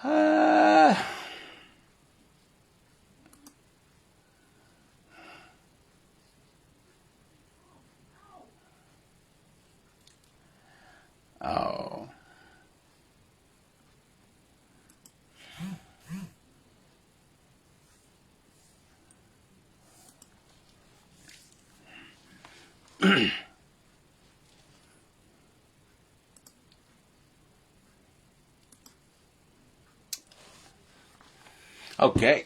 Ah. Oh. Okay.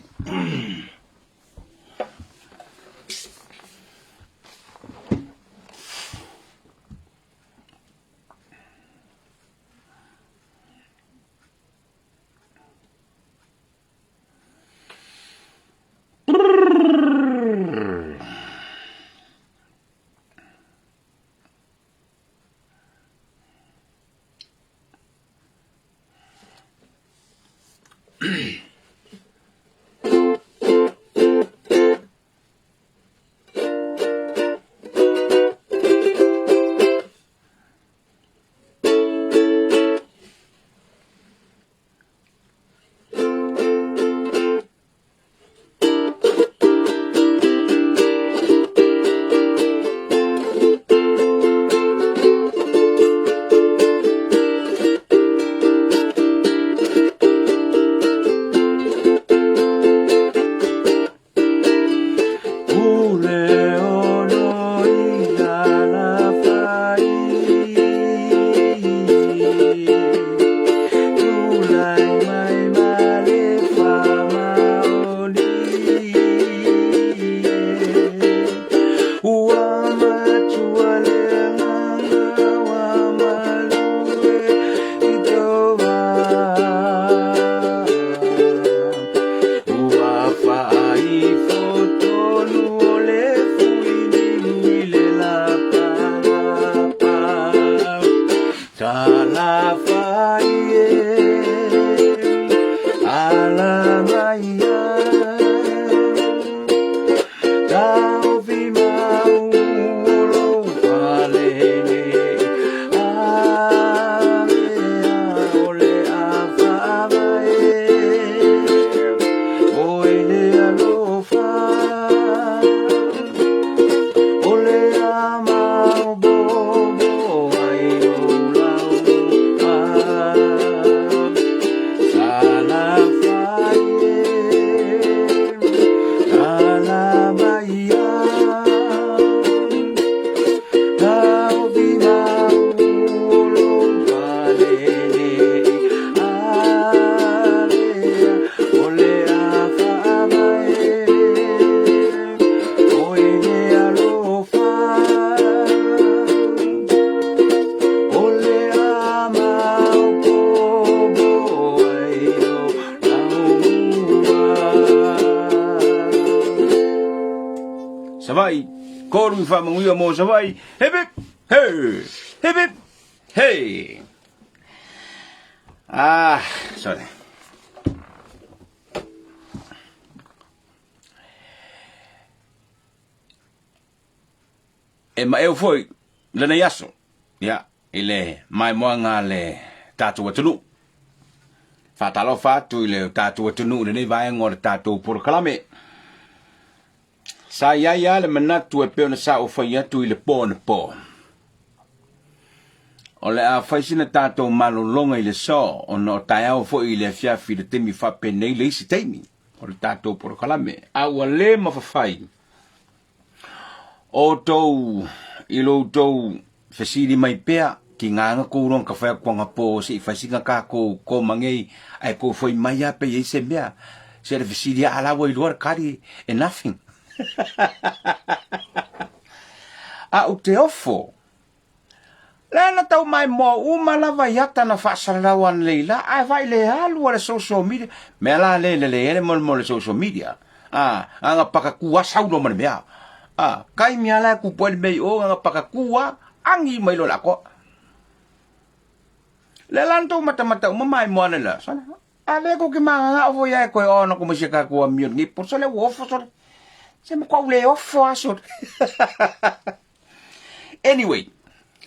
Savaii, kolu i faamanuia mo Savaii, hip hip, hey, hip hip, hey. Ah, sorry. E maeu foi lenei aso, ia, i le maimoaga a le tatou atunuu. Faatalofa atu i le tatou atunuu i lenei vaega o le tatou polokalame. Sa i ai lava le manatu e pei ona sa ou fai atu i le po anapo. O le a fai sina tatou malologa i le so, ona o taeao foi i le afiafi i le taimi faapenei le isi taimi o le tatou polokalame. A ua le mafafai outou i lo outou fesili mai pea ki ngā kou rong ka whai kuanga po se i whai singa ka kou ko mangei ai kou foi mai a pe i se mea se le fesili a la wai luar kari e nothing. A u te ofo le na tau mai mo uma lava i ata na whaasalau an leila ai vai le alu a le social media mea la le le le ele mo mo le social media a anga pakakua saulo ma le mea a kai mea la ku poel mei o anga pakakua angi mai lo la ko le lan to mata mata uma mai mo ana la sana a le ko ke manga o ya ko o na ko mo se ka ko mi ni por sole wo fo sole se mo ko le ofo aso. Anyway,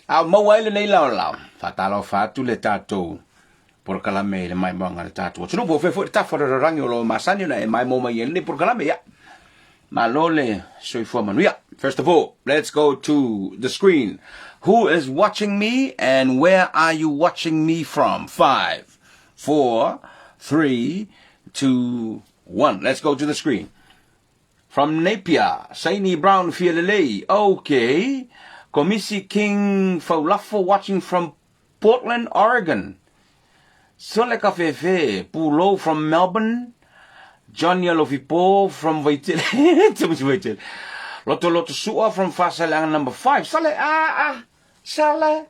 a maua ai lenei laolao, faatalofa atu le tatou polokalame i le maimoaga a le tatou atunuu. Po o fea foi le tafa o le lalolagi o lo o masani ona e maimoa mai ai lenei polokalame. Ia, malo le soifua manuia. First of all, let's go to the screen. Who is watching me and where are you watching me from? 5, 4, 3, 2, 1. Let's go to the screen. From Napier, Saini Brown Fialelei. Okay. Komisi King Faulafo watching from Portland, Oregon. Sole Kafefe, Pulo from Melbourne. Johnny Alofipo from Vaitele. Vaitele. Loto Loto Sua from Fasaleaga number 5. Sale, ah, ah, Sale.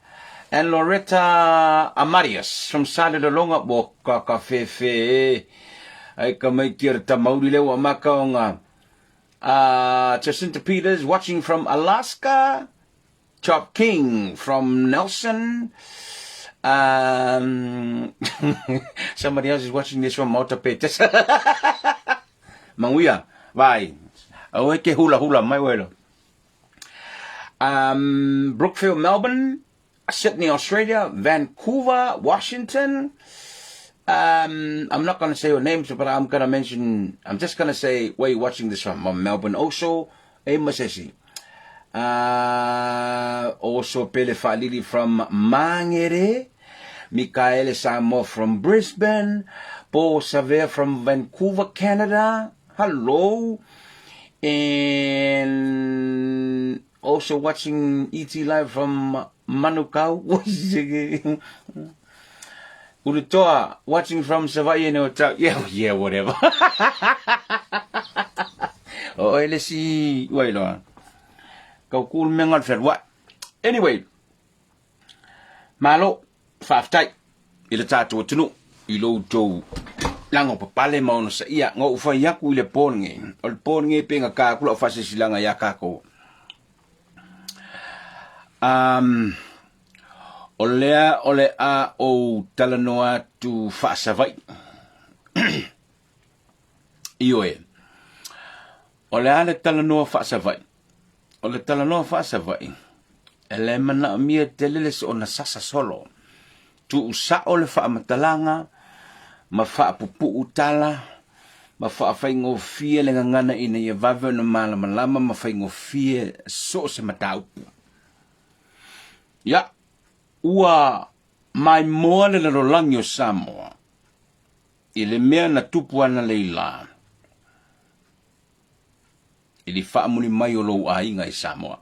And Loretta Amarius from Sale Lolonga. Bo kafefe. Ai ka mai tia tamauri le wa maka o ngā. Jacinta Peters watching from Alaska. Chop King from Nelson. Somebody else is watching this from Malta Petes. Manguia, vai. Aue ke hula hula mai welo. Brookfield, Melbourne, Sydney, Australia, Vancouver, Washington. I'm not going to say your names, but I'm going to mention, I'm just going to say where you're watching this from. From Melbourne also, e Masesi. Also Pele Fa'alili from Mangere, Mikaele Samoa from Brisbane, Paul Savea from Vancouver, Canada. Hello. And also watching ET Live from Manukau. Urutoa, watching from Savaii and Otau. Yeah, yeah, whatever. o ele si, wailoa. Kau kul menga whenua. Anyway, malo, faafetai i le tatou atunuu i lo outou lago papale ma onosaia. Na ou fai aku i le po lenei, o le po lenei pe gata atu lau faasilasilaga iā tatou. Um, o lea o le a ou talanoa atu faasavaii. Ioe, o le a le talanoa faasavaii? O le talanoa faasavaii, e le manaomia tele le soona sasa solo. Tuusao le faamatalaga ma faapupuu tala ma faafaigofie le gagana ina ia vave ona malamalama ma faigofie so o se mataupu. Ia, ua maimoa le lalolagi o Samoa i le mea na tupu analeila i le faamuli mai o lou aiga i Samoa.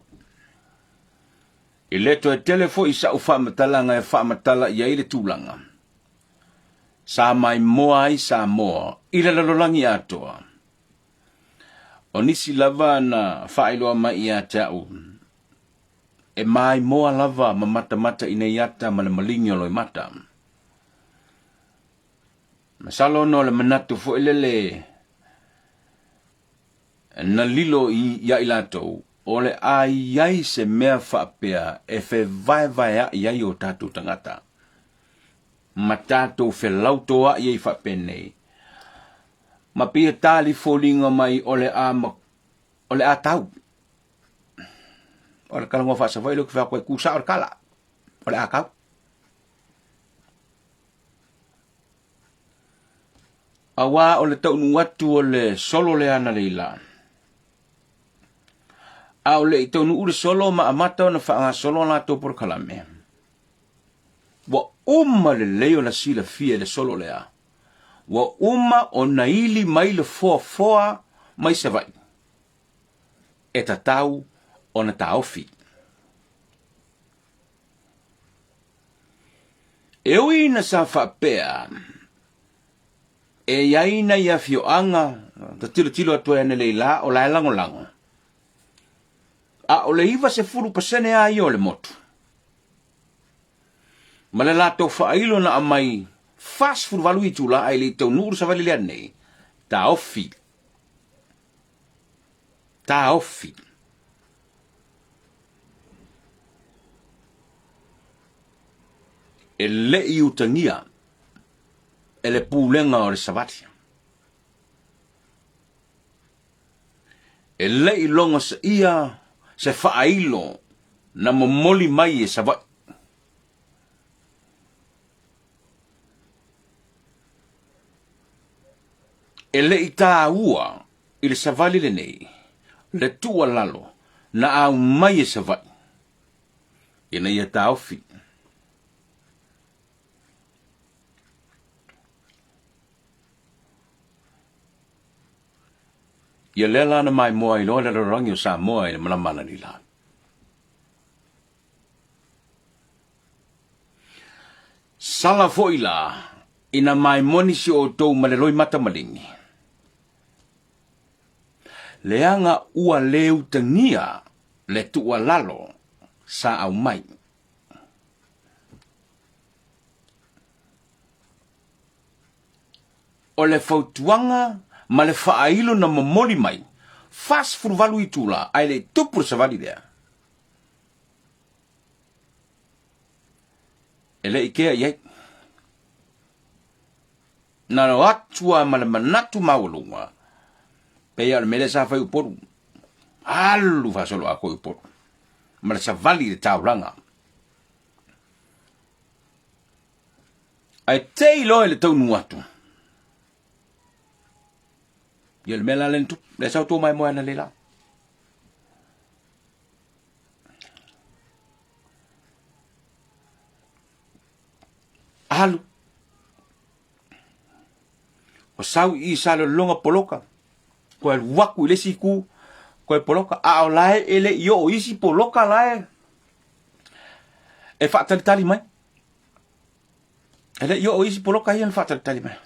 E le toe tele foi sa'u faamatalaga e faamatala i ai le tulaga sa maimoa ai Samoa i le lalolagi atoa. O nisi lava na faailoa mai ia te a'u, e maimoa lava ma matamata i nei ata ma le maligi o loimata. Masalo ona o le manatu foi lele na lilo iā i latou, o le a i ai se mea faapea e fevaevaeaʻi ai o tatou tagata, ma tatou felautoaʻi ai faapenei, ma pei e tali foliga mai o le a ma, o le a tau. O le kalagoa faasavaii lea ou te fai atu ai, kū sao le kala, o le a tau. Auā o le taunuu atu o le solo lea analeila. A o le i taunuu le solo ma amata ona faagasolo a latou polokalame. Ua uma lelei ona silafia e le solo lea. Ua uma ona ili mai le foafoa mai Savaii e tatau ona taofi. E ui ina sa faapea, e i ai nai afioaga ta tilotilo atu ai analeila o la e lagolago, a o le 90% lava ia o le motu. Ma le latou faailo na aumai 48 itula ae le i taunuu le savali lea nei, taofi. Taofi. E le i utagia e le pulega o le savali. E le i logosaia se faailo na momoli mai e Savaii. E le i taua i le savali lenei le tuualalo na aumai e Savaii ina ia taofi. Ia lea la na maimoa ai loa le lalolagi o Samoa i le malama analeila. Sala foi la ina maimoa nisi o outou ma le loimata maligi, leaga ua le utagia le tuualalo sa aumai. O le fautuaga ma le faailo na momoli mai, 48 itula ae le i tupu le savali lea. E le i kea i ai. Na o atu lava ma le manatu maualuga, pei lava o le mea lea sa fai i Upolu. Alu faasoloatoa i Upolu ma le savali i le taulaga. Ae tei loa i le taunuu atu, ia le mea la lea na tupu, lea sa outou maimoa analeila. Alu. O sau i Salelologa poloka, toe alu atu i le isi itu, toe poloka. A o la e le i oo isi poloka la e e faatalitali mai. E le i oo isi poloka ia na faatalitali mai.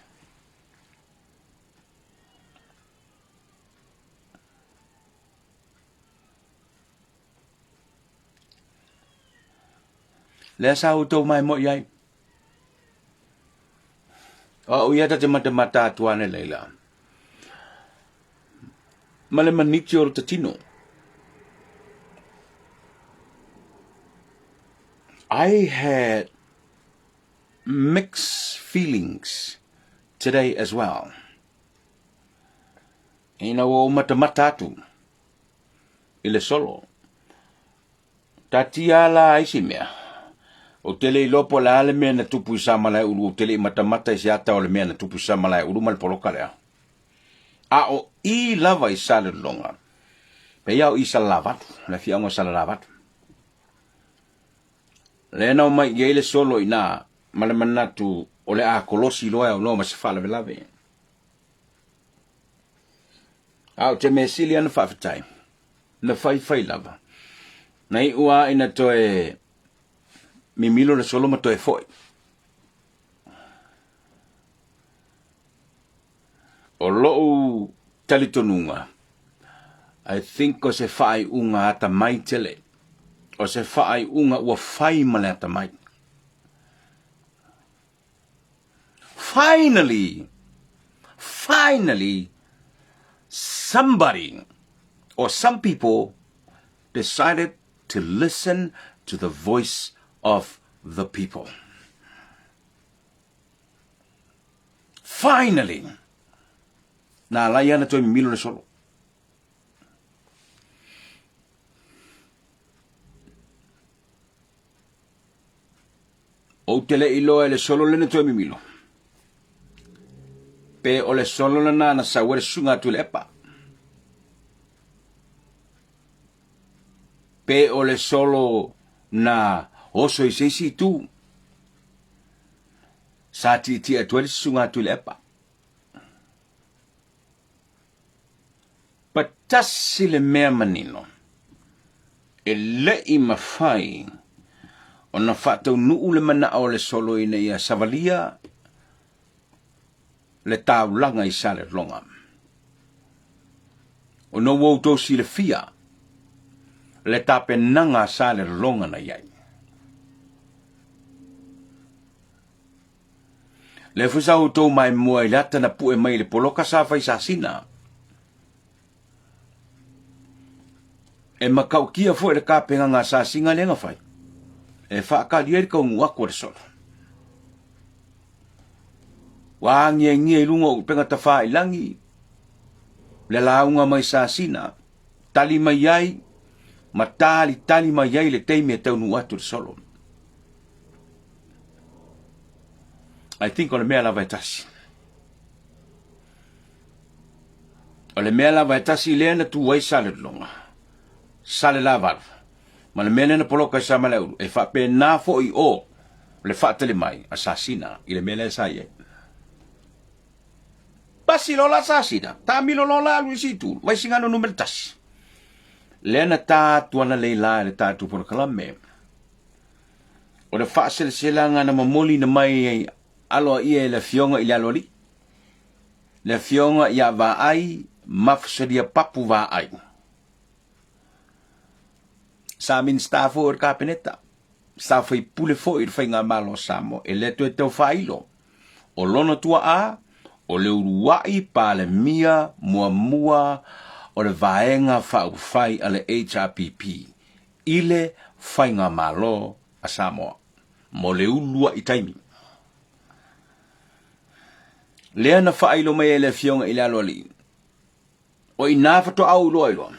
Lea sa outou maimoa i ai. O au ia ta te matamata atu ane laila. Ma le maniti o le tatino. I had mixed feelings today as well. Ina ua ou matamata atu i le solo. Taatia la ai si mea. Ou te le iloa po o le a le mea na tupu i Samalaeulu, ou te le i matamata i se ata o le mea na tupu i Samalaeulu ma le poloka lea. A o i lava i Salelologa, pei lava o i Salelavalu, le afioaga o Salelavalu. Lea na omai i ai le solo i ina ma le manatu o le a kolosi loa e aunoa ma se faalavelave. A o te mea sili ana faafetai, na faifai lava. Na iu lava ina toe mimilo le solo ma toe foi. O lou talitonuga, I think o se faaiuga atamai tele. O se faaiuga ua fai ma le atamai. Finally, finally, somebody or some people decided to listen to the voice of the people. Finally, na ala ai ana toe mimilo le solo. Ou te le iloa e le solo lena toe mimilo. Pe o le solo lena na sau ai le susuga a Tuilaepa. Pe o le solo na oso i se isi itu. Sa tietie atu ai le susuga a Tuilaepa. Patasi le mea manino, e le i mafai ona faataunuu le manao o le solo ina ia savalia le taulaga i Salelologa. Ona ua outou silafia le tapenaga a Salelologa na i ai. Lea foi sa outou maimoa i le ata na pue mai i le poloka sa fai sasina. E matautia foi le tapenaga a sasina lea na fai e faatali ai le taunuu atu a le solo. Ua agiagia i luga o upega tafailagi le lauga mai sasina, tali mai ai ma talitali mai ai le taimi e taunuu atu le solo. I think o le mea lava e tasi. O le mea lava e tasi lea na tu ai Salelologa, Salelavalu, ma le mea lea na poloka ai Samalaeulu, e faapena foi o le faatali mai a Sasina i le mea lea sa i ai. Pasi loa la Sasina, taamilo loa la alu i isi itu, Vaisigano Nu.1. Lea na ta atu ana leila i le tatou polokalame. O le faaseleselaga na momoliina mai aloaia e le Afioga i le Aloalii, le Afioga ia Vaai Mafusalia Papu Vaai. Sa Minisita foi o le Kapeneta, sa faipule foi i le Faigamalo a Samoa, e le toe tau faailo. O lona tuaa, o le uluai Palemia muamua o le Vaega Faaupufai a le HRPP i le Faigamalo a Samoa mo le uluai taimi. Lea na faailo mai e le Afioga i le Aloalii, o i ina faatoa ou iloa ai loa,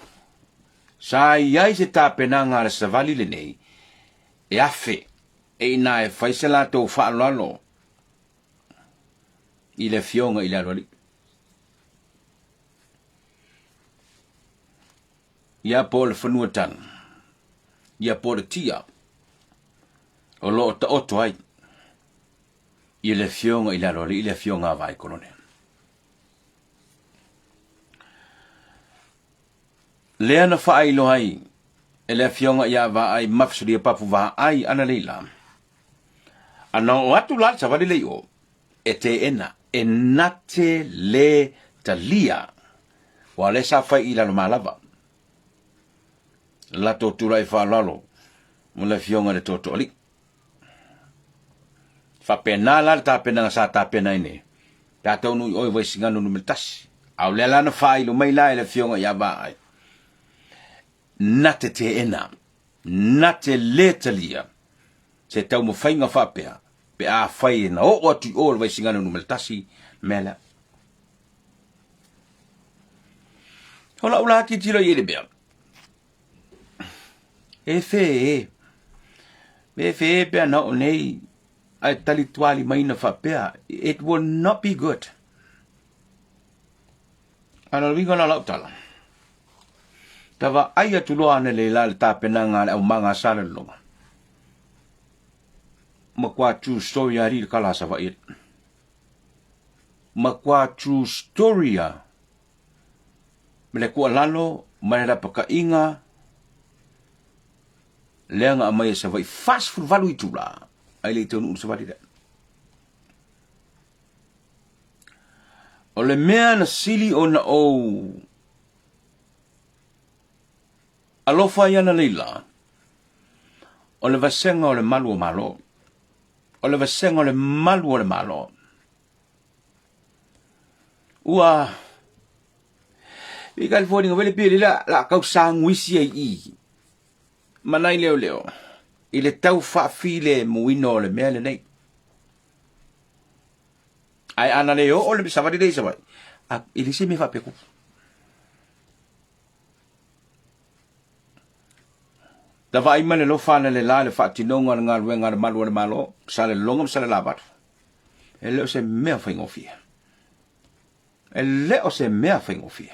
sa i ai se tapenaga a le savali lenei e afe e ina e fai se latou faaaloalo i le Afioga i le Aloalii. Ia po o le fanua tanu, ia po o le tia o lo o taoto ai i le Afioga i le Aloalii, le Afioga a Vaai-Kolone. Lea na faailoa ai e le Afioga ia Vaai Mafesulia Papu Vaai analeila. Ana oo atu la le savali le i o, e teena, e na te le talia, ua le sa fai i lalo malava. Latou tulai faaaloalo mo le Afioga i le Tootooalii. Faapena la le tapenaga sa tapena ai nei, pe a taunuu i o i Vaisigano Nu.1. A o lea la na faailo mai la e le Afioga ia Vaai, na te teena, na te lē talia se taumafaiga faapea pe afai na oo atu i o le Vaisigano Nu.1 mea lea. O lau la tilotilo i ai i le mea, E fe e, e fe e pe ana oo nei ae tali tualimaina faapea, it will not be good. A o le uiga la o lau tala, ta vaai atu loa analeila i le tapenaga a le aumaga a Salelologa, matua true story lava alii le kala a Savaii alii. Matua true story lava ma le tuualalo ma le lapataiga lea na aumai e Savaii 48 itula ae le i taunuu le savali lea. O le mea na sili ona ou alofa ai analeila, o le vasega o le malu o Malo. O le vasega o le malu o le Malo. Ua i California wele pia lila la kau sanguisi ai i ma nai leoleo i le tau faafilemuina o le mea lenei. Ae ana le oo le savali le i Savaii, a e leai se mea faapea kupu. Na vaai ma le alofa analeila i le faatinoga o le galuega a le Malu o le Malo, Salelologa ma Salelavalu. E le o se mea faigofie. E le o se mea faigofie.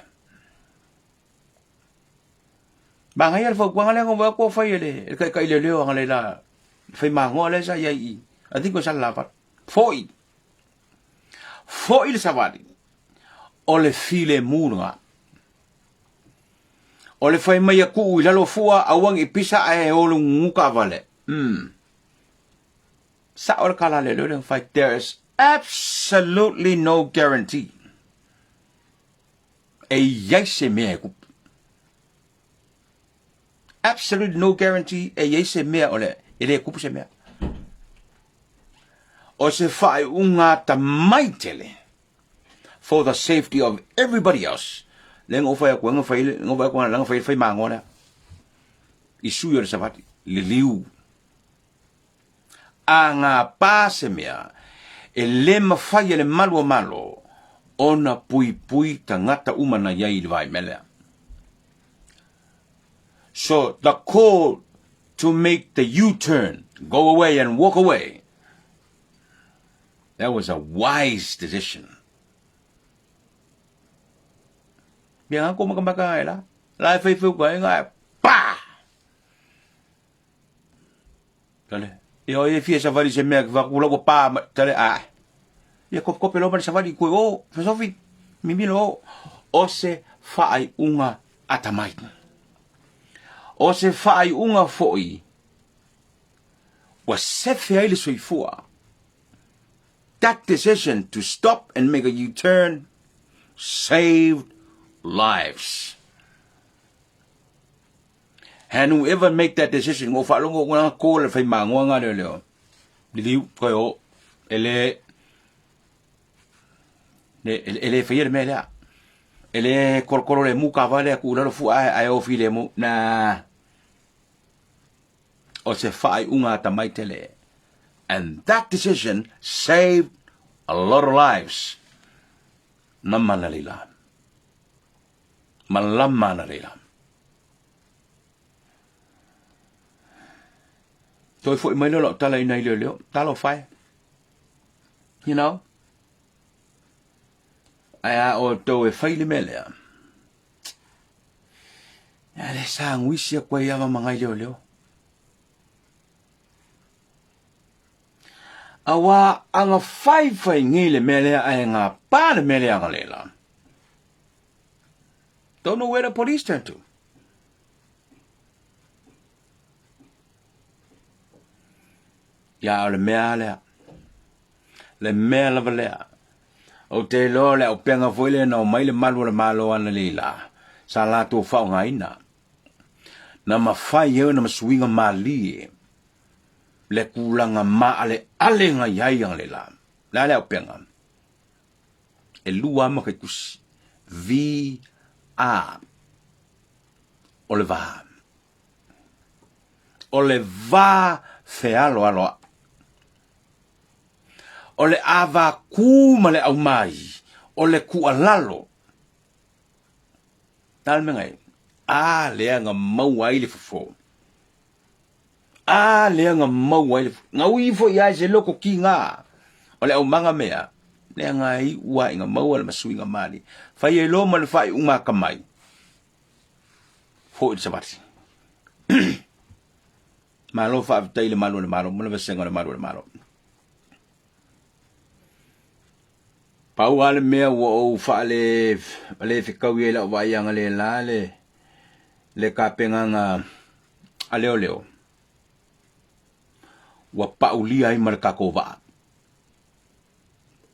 Manaia le fautuaga lea na ou vaai atu o fai e le taitai leoleo analeila, le faimagoa lea sa i ai i, I think o Salelavalu. Foi. Foi le savali. O le filemu lena. O le fai mai a tuu i lalo fua, aua ne i pisa ae o le nunu taavale. Umm. Sao le tala a le leo fai, there is absolutely no guarantee e i ai se mea e kupu. Absolutely no guarantee e i ai se mea o le, e le kupu se mea. O se faaiuga atamai tele for the safety of everybody else. Le na ou fai atu ai, na fai, na ou fai atu na fai fai magoa lea. I sui o le savali, liliu. A ngā pā se mea, e le mawhai e le malu o malo, ona puipui tangata uma na iai i le vae mea lea. So the call to make the U-turn, go away and walk away, that was a wise decision. Pia nga ko makamaka e la. La e fai fai ka nga pa. Tale. Ia o e fia savali se mea ki whaku la ua pa ma tale a. Ia kope kope lo ma le savali koe o fesofi mimilo o. O se faaiuga atamai. O se faaiuga foi ua sefe ai le soifua. That decision to stop and make a U-turn saved lives. And whoever make that decision, o faalogo o ngā kō le whai māngoa ngā leo leo. Liliu, koe o, e le, le, e le whaia le mea lea. E le korokoro le mū ka vale aku ulalo fu ae ae o fi le mū. Nā, o se whaaiunga atamai tele. And that decision saved a lot of lives. Na mana leila. Malama ana reira. Toi foi mai leo lau tala ina i leo leo. Talofa e. You know? Ai a o tau e whai le mea lea. Ia le sa nguisi a koe ia mamangai leo leo. Awa anga whai whai ngi le mea lea ai ngā pā le mea lea anga lela. Don't know where the police turn to. Ia o le mea lea. Le mea lava lea. Ou te iloa le aupenga foi lea na omai le malu o le Malo analeila sa latou faaaogaina. Na mafai ai ona masuiga malie le tulaga maaleale na i ai analeila. Le a le aupenga? E lua ma kaikusi. V A o le va. O le va fealoaloa. O le ava kū ma le aumai. O le kualalo. Tale mea ngai. A lea nga maua ai le fofo. A lea nga maua ai le fofo. Nga ui ifo i ai se loko ki ngā. O le aumaga mea. Lea nga i ua i nga maua le masuiga mali. Fai e lo ma le whai unga ka mai. Fo i le savali. Malo faafetai i le malu o le Malo ma le vasega o le malu o le Malo. Pau lava le mea ua ou faale le fekaui ai lau vaaiaga le la le le kapegaga a leoleo ua paulia ai ma le tatou vaa.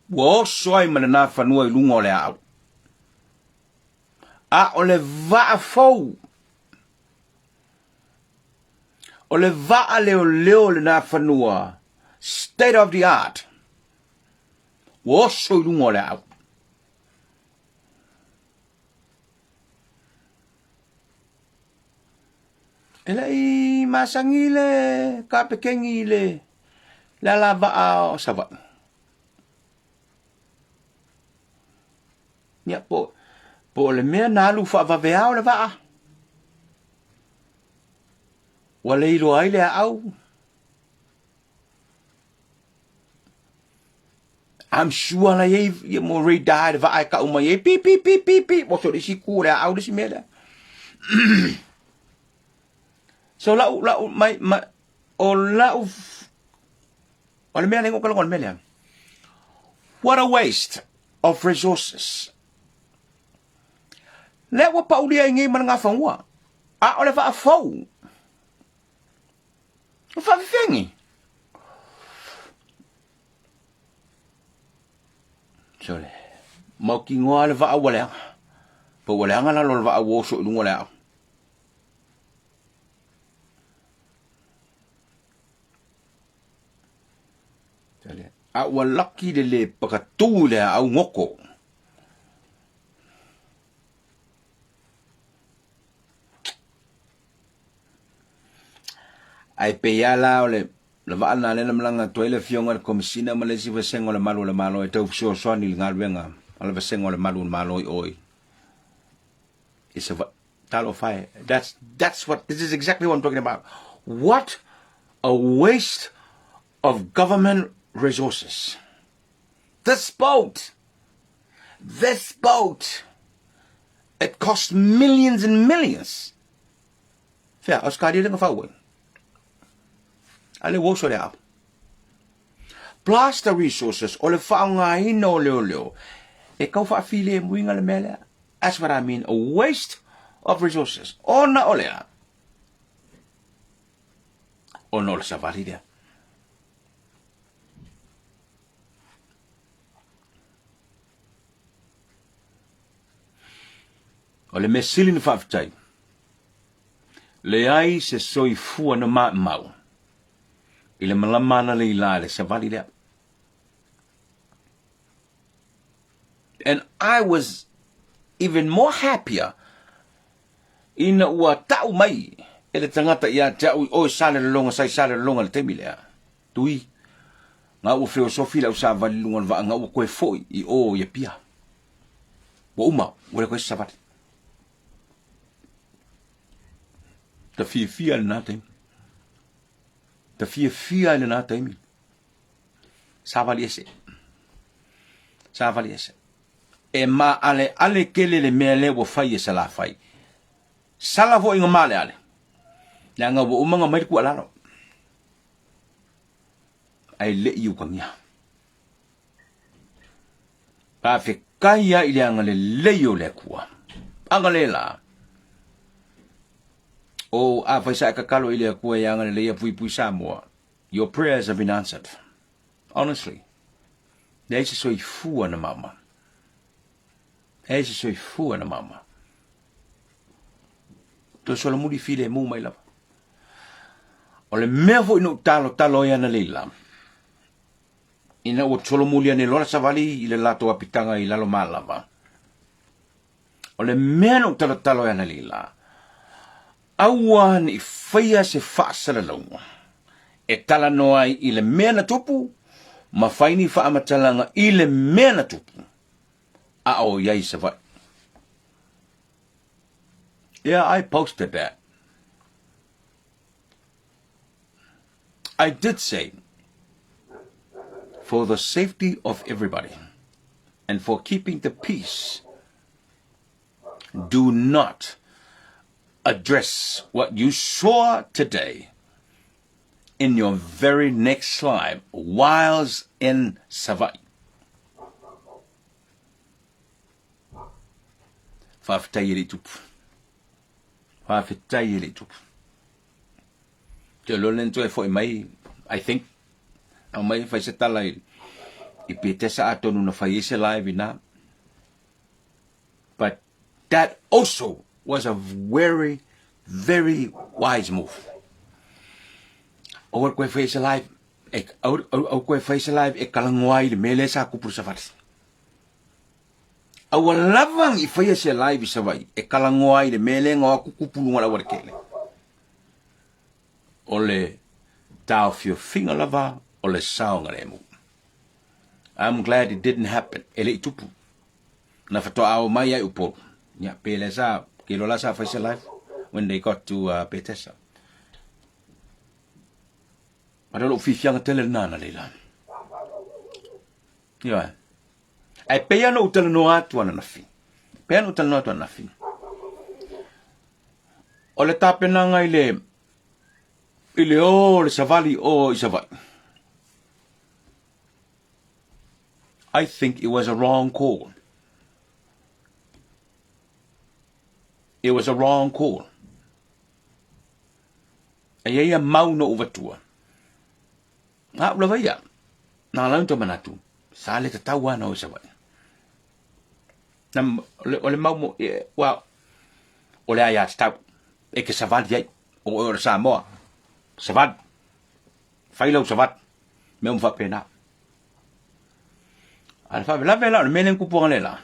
Ua oso ai ma lena fanua i luga o le aau. A o le vaa fou O le vaa leoleo lena fanua, state of the art, ua oso i luga o le aau. E le'i masagi le kapekeni i le le alavaa o Savaii. Ia, po, po o le mea na alu faavaveao le vaa. Ua le iloa ai le aau. I'm sure la iai ia mo radar le vaa e kau mai ai pi pi pi pi pi mo so le isi ku le aau le isi mea lea. So lau lau mai mai o lau o le mea lea o ka le mea lea. What a waste of resources. Lea ua paulia ai nei ma le gafaua. A o le vaa fou. O faafefeagi. Sole. Mautinoa le vaa ua leaga. Po ua leaga lalo o le vaa ua oso i luga o le aao. A ua laki le le pakatū i le aau goko. Ae pei lava la o le le vaa lena lea na malaga atu ai le Afioga i le Komesina ma le isi vasega o le Malu o le Malo e tau fesoasoani i le galuega a le vasega o le Malu o le Malo i o i i Savaii. Talofa e. That's, that's what, this is exactly what I'm talking about. What a waste of government resources. This boat, this boat. It cost millions and millions. Fea, Ausekalia lea na fau ai. A lea ua oso le aao. Plus the resources, o le faaaogaina o leoleo, e tau faafilemuiga le mea lea. That's what I mean, a waste of resources. Ona o lea, ona o le savali lea. O le mea sili na faafetai, leai se soifua na maumau i le malama analeila i le savali lea. And I was even more happier ina ua tau mai e le tagata ia te au i o i Salelologa, sa i Salelologa i le taimi lea. Tui, nga ua feosofi lau savali i luga o le vaa, nga ua koe foi i o i Apia. Ua uma, ua le koe se savali. Ta fiafia i lena taimi. Ta fiafia i lena taimi. Savali ese. Savali ese. E maaleale tele le mea lea ua fai e Salafai. Sala foi nga maaleale. Leaga ua uma ona mai le tuualalo. Ae le i utagia. Faafetai lava i le agalelei o le Atua. Agalelā. O, afai sa e tatalo i le Atua e agalelei ia puipui Samoa, your prayers have been answered. Honestly. Leai se soifua na maumau. Leai se soifua na maumau. Toe solomuli filemu mai lava. O le mea foi na ou talotalo ai analeila, ina ua solomuli ane loa le savali i le latou apitaga i lalo malava, o le mea na ou talotalo ai analeila, aua ne i faia se faasalalauga e talanoa ai i le mea na tupu ma fai ni faamatalaga i le mea na tupu a o i ai i Savaii. Yeah, I posted that. I did say, for the safety of everybody and for keeping the peace, do not address what you saw today in your very next life whilst in Savaii. Faafetai e le tupu. Faafetai e le tupu. Te loa le toe foi mai, I think, au mai fai se tala i, i Petesa atonu na fai ai se live ina. But that also was a very, very wise move. Aua le koe fai se live, e, au, au, au koe fai se live e kalangoa ai le mea lea sa kupu le savali. Aua lava i faia se live i Savaii e kalangoa ai le mea lea na o atu kupu luga o le aualatele. O le taofiofiga lava o le saogalemu. I'm glad it didn't happen. E le i tupu. Na faatoa ao mai ai Upolu. Ia, pe lea sa, ke loa la sa fai se live when they got to Petesa. But o lou fiafiaga tele lena na leila. Ioe. Ae pei lava ona ou talanoa atu ananafi. Pei lava ona ou talanoa atu ananafi. O le tapenaga i le i le o le savali o i Savaii. I think it was a wrong call. It was a wrong call. E ia ia mau no uvatua. A au lava ia, na ala ai ona manatu, sa le tatau lava ona o i Savaii. Na, o le, o le mau mo, e, ua, o le aiatatau, e te savali ai, o oe o le Samoa, savali, fai lau savali, mea uma faapena. A le faalavelave la o le mea lea na tupu analeila,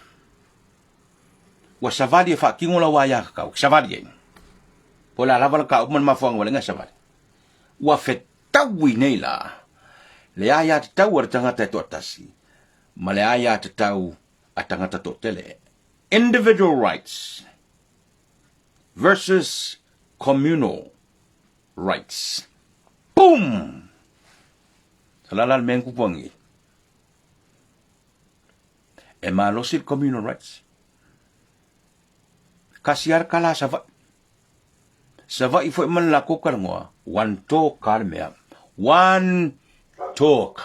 ua savali e faatino lau aiatatau, e savali ai. Po o le a lava le mataupu ma le mafuaaga ua leai na savali. Ua fetaui nei la le aiatatau a le tagata e toatasi ma le aiatatau a tagata toatele, individual rights versus communal rights. Boom! Sa la la le mea na tupu angi. E malosi le communal rights. Kasi lava le tala a Savaii. Savaii foi ma le latou talanoa, one talk lava le mea. One talk.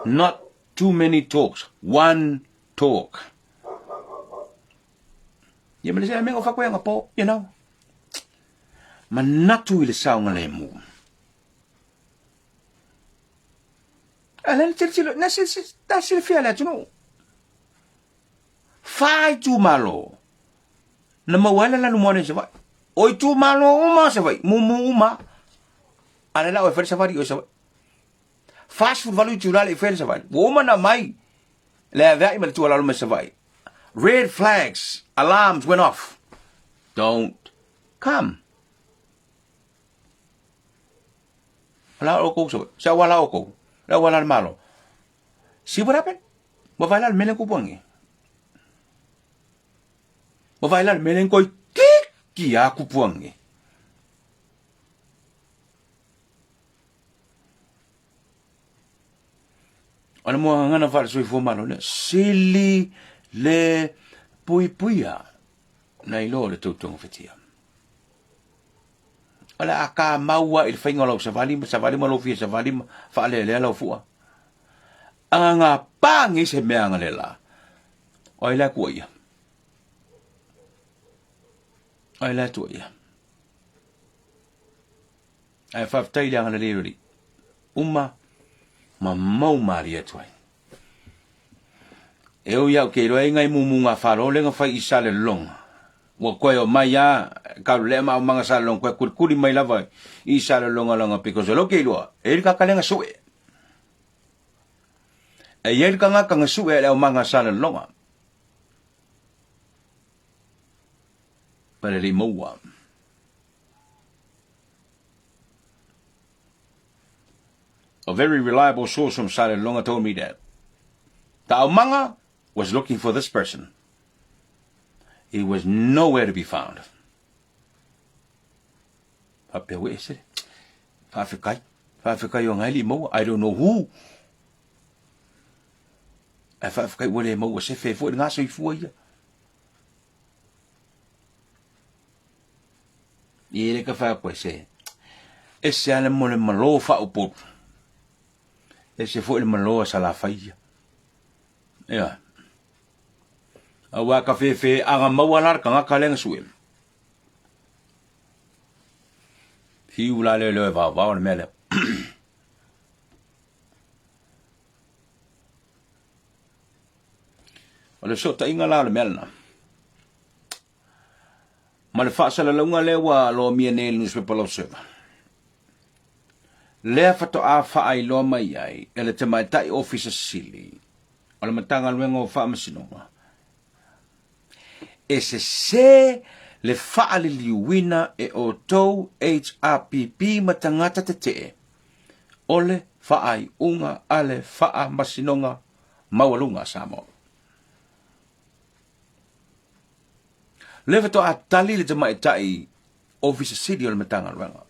Not too many talks. One talk. Ia ma le se mea o fakoenga po, you know. Manatu i le saogalemu. A lea na tilotilo, na silafia e le atunuu. Fa itumalo na maua ai le lanumoana i Savaii. O itumalo uma o Savaii, mumu uma. A lea la oe fai le savali i o i Savaii. 48 itula le i faia le savali. Ua uma ona mai le aveai ma le tuualalo mai Savaii. Red flags, alarms went off. Don't come. O la oukou Savaii. Se auala oukou. Le auala a le Malo. See what happened? Ua vaai la le mea lea na tupu ane. Ua vaai la le mea lea na toeitiiti lava tupu ane. O le muagagana faale-soifua maloloina, sili le puipuia nai lo le tautogafatia. O le a kamau lava i le faiga o lau savali ma savali ma lou fia savali ma faalealea lau fua. Agagapa nei se mea agalela. O ai la e tuuaia? O ai la e tuuaia? Ae faafetai i le agalelei o le Alii. Uma ma mau malie atu ai. E ui au ke iloa e ngai mumu ngā wharo le nga whai i sale longa. Ua koe o mai a, ka lea ma au manga sale longa, koe kulikuli mai lava i sale longa longa, because o lo ke iloa, e ri kakalenga sue. E i ai le kangaka sue le au manga sale longa. Pare le maua. A very reliable source from Salelologa told me that the aumaga was looking for this person. He was nowhere to be found. Faapea ua ese. Faafetai. Faafetai o ngai li maua. I don't know who. Ae faafetai ua le maua se fe foi le ngā soifua ia. I le ka wha koe se. Ese ale mo le malo whaupolu. Ese foi le malo a Salafai ia. Ia. Aua ka fefe aga maua la le kangaka le nga sue. Fiu la le leo e vao vao le mea lea. O le fesootaiga la o le mea lena. Ma le faasalalauga lea ua lomia nei e le Nusipepa o le Observer. Lea faatoa faailoa mai ai e le Tamaitai Ofisa Sili o le Matagaluega o Faamasinoga e sesē le faaliliuina e outou HRPP ma tagata tetee o le faaiuga a le Faamasinoga Maualuga a Samoa. Lea faatoa tali le tamaitai Ofisa Sili o le Matagaluega.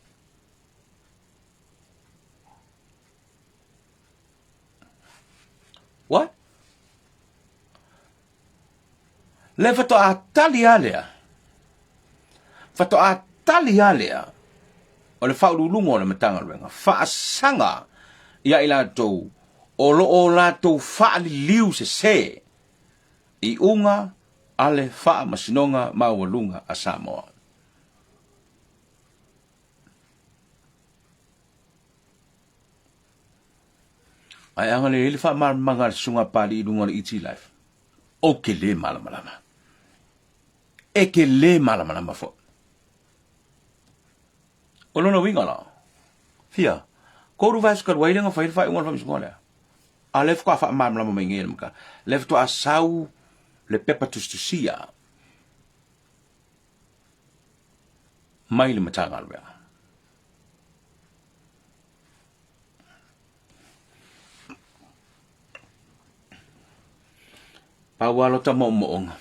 What? Lea faatoa tali lava lea. Faatoa tali lava lea o le faauluuluga o le Matagaluega faasaga ia i latou o lo o latou faaliliu sese iuga a le Faamasinoga Maualuga a Samoa. Ae agalelei le faamalamalamaga a le Susuga a Papalii i luga o le ET Life. Ou te le malamalama. E te le malamalama foi. O lona uiga la, fia, 3 vaiaso talu ai lea na fai ai le faaiuga o le faamasinoga lea. A o lea faatoa faamalamalama mai nei e le mata. Lea faatoa sau le pepa tusitusia mai le Matagaluega. Pau lava lota moomooga,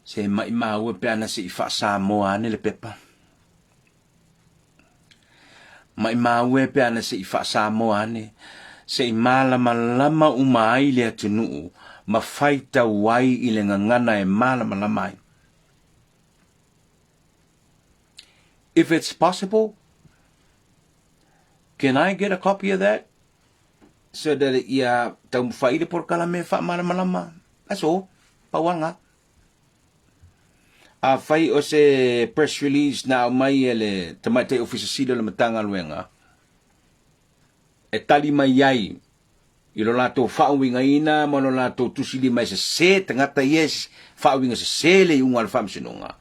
se maimau e pe ana se i faa-Samoa ane le pepa. Maimau e pe ana se i faa-Samoa ane, se i malamalama uma ai le atunuu ma faitau ai i le gagana e malamalama ai. If it's possible, can I get a copy of that? So that ia taumafai le polokalame e faamalamalama. That's all. Pau lava lena. Afai o se press release na aumai e le Tamaitai Ofisa Sili o le Matagaluega e tali mai ai i lo latou faauigaina ma lo latou tusilima e sese tagata ia e faauiga sese le iuga o le Faamasinoga,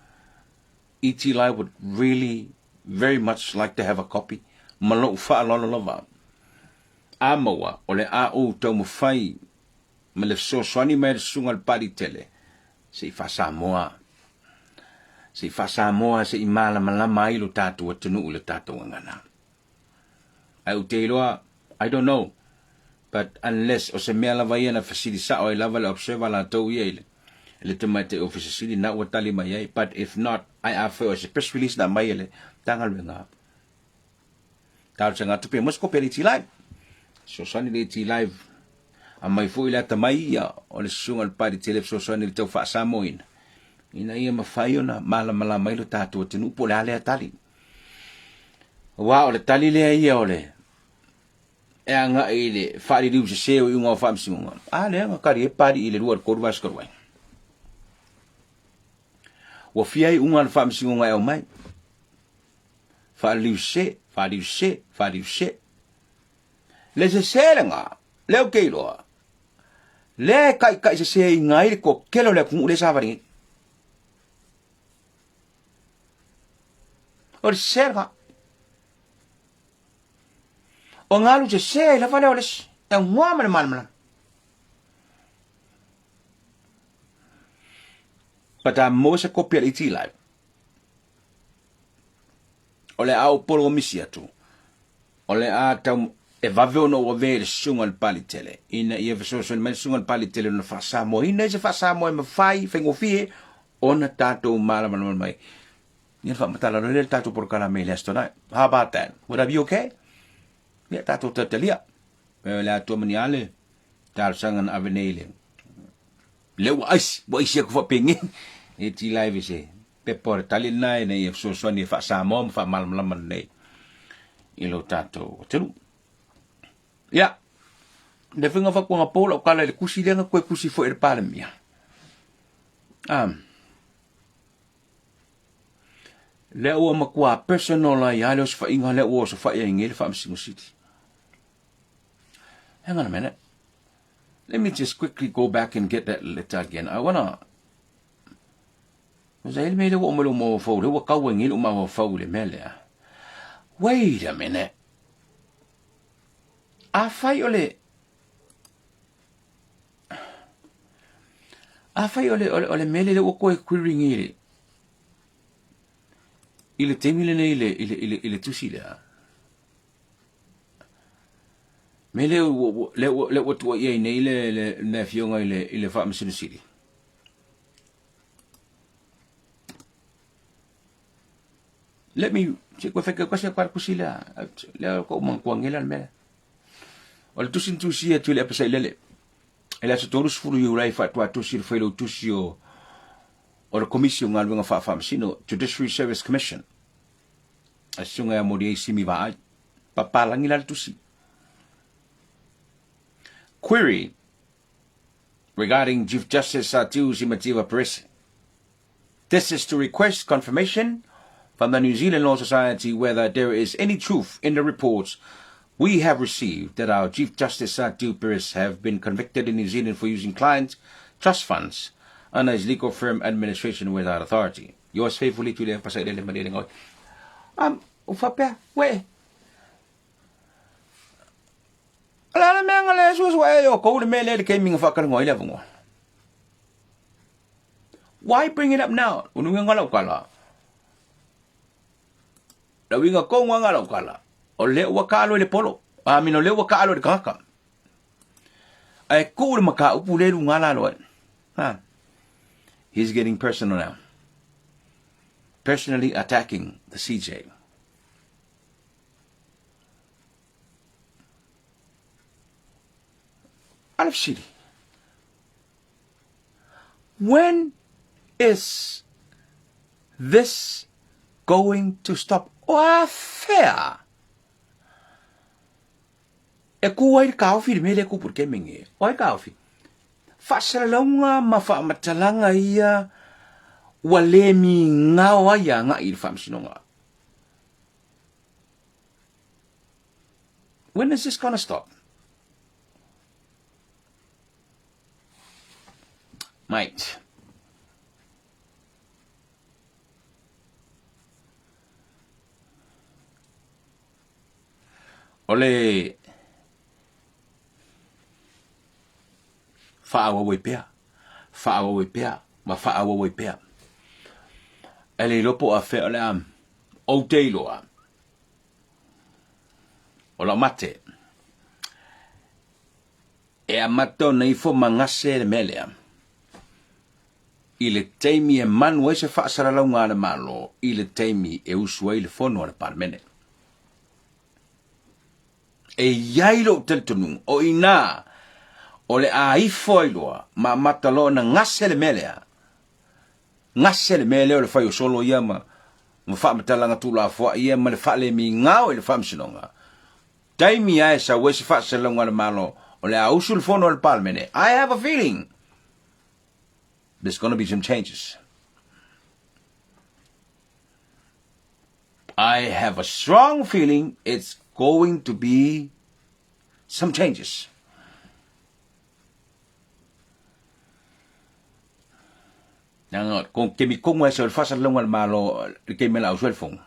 ET Live would really very much like to have a copy ma lou faaaloalo lava. A maua, o le a ou taumafai ma le fesoasoani mai a le Susuga i le Papaliitele se i faa-Samoa, se i faa-Samoa se i malamalama ai lo tatou atunuu i le tatou gagana. Ae ou te iloa, I don't know, but unless o se mea lava ia na fesili sao ai lava le observer latou ia i le le tamaitai Ofisa Sili na ua tali mai ai, but if not, ae afai o se press release na aumai e le Matagaluega, Talosaga atu pe maua se kopi a le ET Live. Fesoasoani le ET Live. Aumai foi le atamai ia o le susuga o le Pali Tele fesoasoani i le tau faasamoina ina ia mafai ona malamalama ai lo tatou atunuu po o le a lea tali. Aua o le tali lea ia o le e agai i le faaliliu sese o iuga o faamasinoga. A lea na tali ai Pali i le 2 i le 3 vaiaso talu ai. Ua fia iuga a le faamasinoga e aumai. Faaliliu sese, faaliliu sese, faaliliu sese. Le sese lena, lea ou te iloa, lea e taitaiseseina ai le toatele o le atunuu lea e savali nei. O le sese lena. O galu sese ai lava lea o le isi, e augā ma le malamalama. But a maua se kopi a le ET Live, O le a ou polomisi atu, o le a tau e vave ona ou avea i le susuga i le Palitele, ina ia fesoasoani mai le susuga i le Palitele ona faasamoaina i se faasamoa e mafai, faigofie ona tatou malamalama mai. Ia faamatala loa lea le tatou polokalame i le Aso Toonai. How about that? Would that be okay? Ia tatou talitalia. E le Atua mani ale, talosaga na ave nei i le lea ua aisi, ua aisi atu faapenei e ti live se pepa o le tali lena ina ia fesoasoani e faa-Samoa ma faamalamalama lelei i lo tatou atunuu. Ia, le faiga fautuaga po lau tala i le tusi lea na toe tusi foi e le Palemia. Lea ua matua personal ai lava le osofaiga lea ua osofai ai nei le Faamasino Sili. Hang on a minute. Let me just quickly go back and get that letter again. I wanna... Sa i le mea lea ua oo mai lou mafaufau, lea ua tau ai nei lou mafaufau i le mea lea. Wait a minute. Afai o le... Afai o le, o le, o le mea lea ua toe query nei le, i le taimi lenei i le, i le, i le, i le tusi lea. Mea lea ua, lea ua, lea ua tuuaia ai nei le, le, le afioga i le, i le Faamasino Sili. Let me, se koe whaike kasi a kusi lea, lea ko manatua ngela le mea. O le tusi na tusia atu i le Epa Sailele, e le aso 30 Iulai faatoa tusi le failautusi o o le Komisi o Galuega Faafaamasino, Judiciary Service Commission, a susuga ia Moliei Simi Vaai. Papalagi la le tusi. Query regarding Chief Justice Atiu Simativa Perese. This is to request confirmation from the New Zealand Law Society whether there is any truth in the reports we have received that our Chief Justice Atiu Perez have been convicted in New Zealand for using client trust funds under his legal firm administration without authority. Yours faithfully, Tuileafa Pasailele Malielegaoi. O faapea, uē, o le a le mea na le suesuea ai outou le mea lea i le taimi na faatalanoa ai le avanoa? Why bring it up now? O le uiga lau tala, le uiga tonu lava lau tala, o lea ua taalo i le polo, I mean, o lea ua taalo i le tagata. Ae tuu le mataupu lea i luga lalo ai. Ha. He's getting personal now. Personally attacking the CJ. A le fesili. When is this going to stop? O a fea? E ku ai le kaofi le mea lea e kupu i le kemenge e. O ai kaofi? Faasalalauga ma faamatalaga ia ua le migao ai agai i le faamasinoga. When is this gonna stop? Mate. O le faaauau ai pea, faaauau ai pea, ma faaauau ai pea. E le iloa po o afea o le a ou te iloa o lau mate e amata ona ifo ma gase le mea lea i le taimi e manu ai se faasalalauga a le Malo i le taimi e usu ai le fono a le Palemene. E i ai lou talitonuga o i ina o le a ifo ai loa ma amata loa ona gase le mea lea, gase le mea lea o le fai o solo ia ma ma faamatalaga tuulafoai ia ma le faalemigao i le faamasinoga. Taimi lava e sau ai se faasalalauga a le Malo o le a usu le fono a le Palemene, I have a feeling there's gonna be some changes. I have a strong feeling it's going to be some changes. Nanga ko ke mi kongo e se fasa longa le malo le ke mela au fong.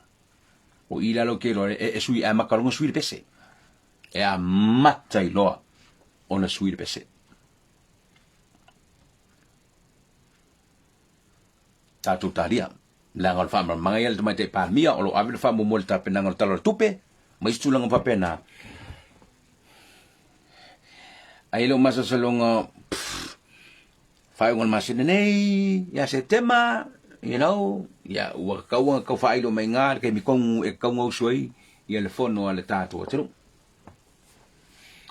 O i lalo ke lo e sui a makalonga sui le pese. E a mata i loa ona sui le pese. Tatou talia. Leaga o le faamalamalamaga ia a le Tamaitai Palemia o lo o ave le faamuamua i le tapenaga o le Tala o le Tupe ma isi tulaga faapena. Ai lou masalosaloga, pff, faaiuga o le masina nei, ia Setema, you know, ia ua tatau ona tau faailo mai i ina le taimi tonu e tatau ona usu ai ia le fono a le tatou atunuu.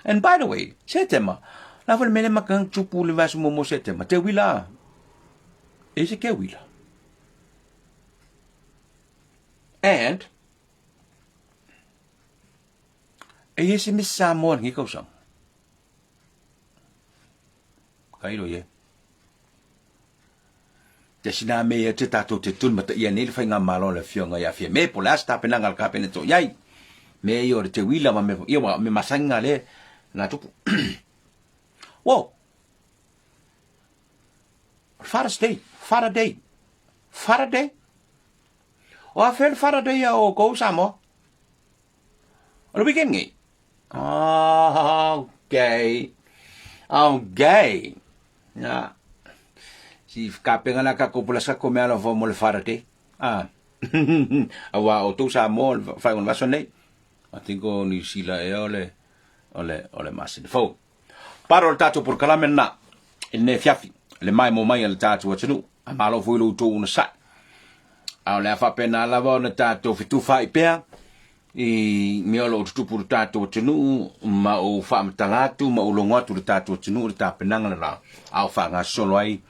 And by the way, Setema, la foi le mea lea maka tupu le vaiaso muamua o Setema, te uila, e se ke uila. And, e i ai se Miss Samoa lenei tausaga. Kailo ie. Te sina me ia te tātou te tunu mata ia nei le whainga malo le afioga ia fia me po le asa tapenaga le kapene to iai. Me ia o le te wila ma me ia wa me masanga le na tupu. Whoa. Father's Day, Father Day, Father Day. O a fel Father Day ia o kou Samoa. O le weekend nei. Oh, okay. Okay. Ya. Si kapenga la ka kopola sa ko me alofa mo le Father Day. Ah. Aua o tou Samoa o le faaiuga o le vaiaso nei. I think o Niu Sila ea o le o le o le masina fou. Paro o le tatou polokalame lena i lenei afiafi, le maimoa mai a le tatou atunuu. A malo foi lo outou onosai. A o le a faapena lava ona tatou fetufaai pea i mea o lo o tutupu i le tatou atunuu ma ou faamatala atu ma ou logo atu i le tatou atunuu i le tapenaga lena a o faagasolo ai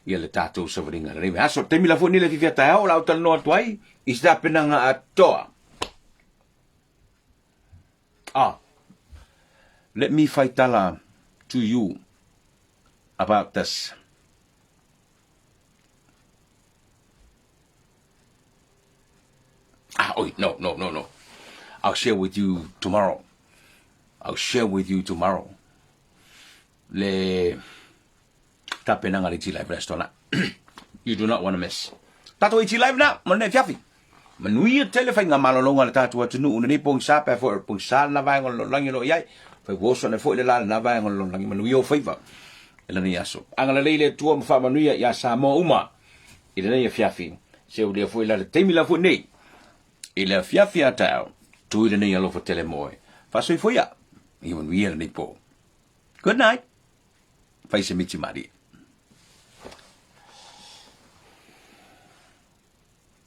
ia le tatou savaliga i lenei vaiaso. O le taimi la foi lenei i le afiafi a taeao o le a ou talanoa atu ai i se tapenaga atoa. Ah, let me faitala to you about this. Ah, oi, no, no, no, no. I'll share with you tomorrow. I'll share with you tomorrow. Le tapenaga le T-Live Restaurant. You do not want to miss. Tatou i T-Live na, mo lenei afiafi. Manuia tele faiga malologa a le tatou atunuu lenei pogisa pe foi o le pogisa lena vaega o le lalolagi o lo o i ai. Fai ua oso ane foi le la lena vaega o le lalolagi. Manuia ou faiva i lenei aso. Agalelei le Atua ma faamanuia ia Samoa uma i lenei afiafi. Se ua lia foi la le taimi la foi nei i le afiafi a taeao. Tui lenei alofa tele mo oe. Faasoifua ia. Ia manuia lenei po. Good night. Fai se miti malie.